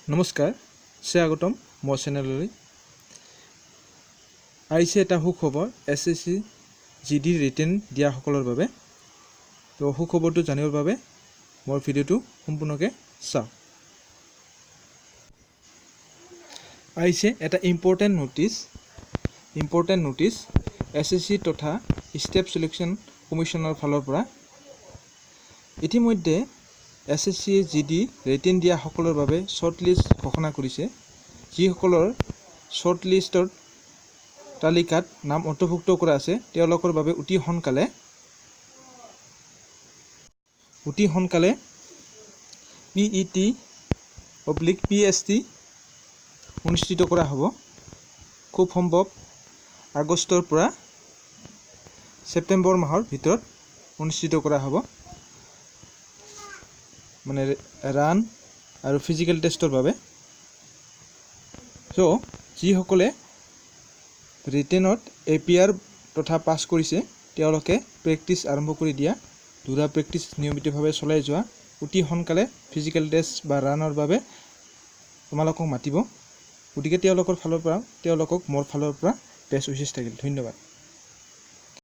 নমস্কাৰ, স্বাগতম মোৰ চেনেললৈ। আহিছে এটা সুখবৰ এছএছচি জিডি ৰিটেন দিয়াসকলৰ বাবে। তো সুখবৰটো জানিবৰ বাবে মোৰ ভিডিঅ'টো সম্পূৰ্ণকৈ চাওক। আহিছে এটা ইম্পৰ্টেণ্ট ন'টিছ এছএছচি তথা ষ্টাফ চিলেকশ্যন কমিশ্যনৰ ফালৰ পৰা। ইতিমধ্যে এছএছচি জিডি ৰিটেন দিয়াসকলৰ বাবে শ্বৰ্ট লিষ্ট ঘোষণা কৰিছে। যিসকলৰ শ্বৰ্ট লিষ্টৰ তালিকাত নাম অন্তৰ্ভুক্ত কৰা আছে, তেওঁলোকৰ বাবে অতি সোনকালে পিইটি/পিএছটি অনুষ্ঠিত কৰা হ'ব। খুব সম্ভৱ আগষ্টৰ পৰা ছেপ্টেম্বৰ মাহৰ ভিতৰত অনুষ্ঠিত কৰা হ'ব, মানে ৰান আৰু ফিজিকেল টেষ্টৰ বাবে। চ' যিসকলে ৰিটেনত এপিয়াৰ তথা পাছ কৰিছে, তেওঁলোকে প্ৰেক্টিচ আৰম্ভ কৰি দিয়া। দৌৰা প্ৰেক্টিচ নিয়মিতভাৱে চলাই যোৱা। অতি সোনকালে ফিজিকেল টেষ্ট বা ৰানৰ বাবে তোমালোকক মাতিব। গতিকে তেওঁলোকৰ ফালৰ পৰা, তেওঁলোকক মোৰ ফালৰ পৰা বেষ্ট উইচেছ থাকিল। ধন্যবাদ।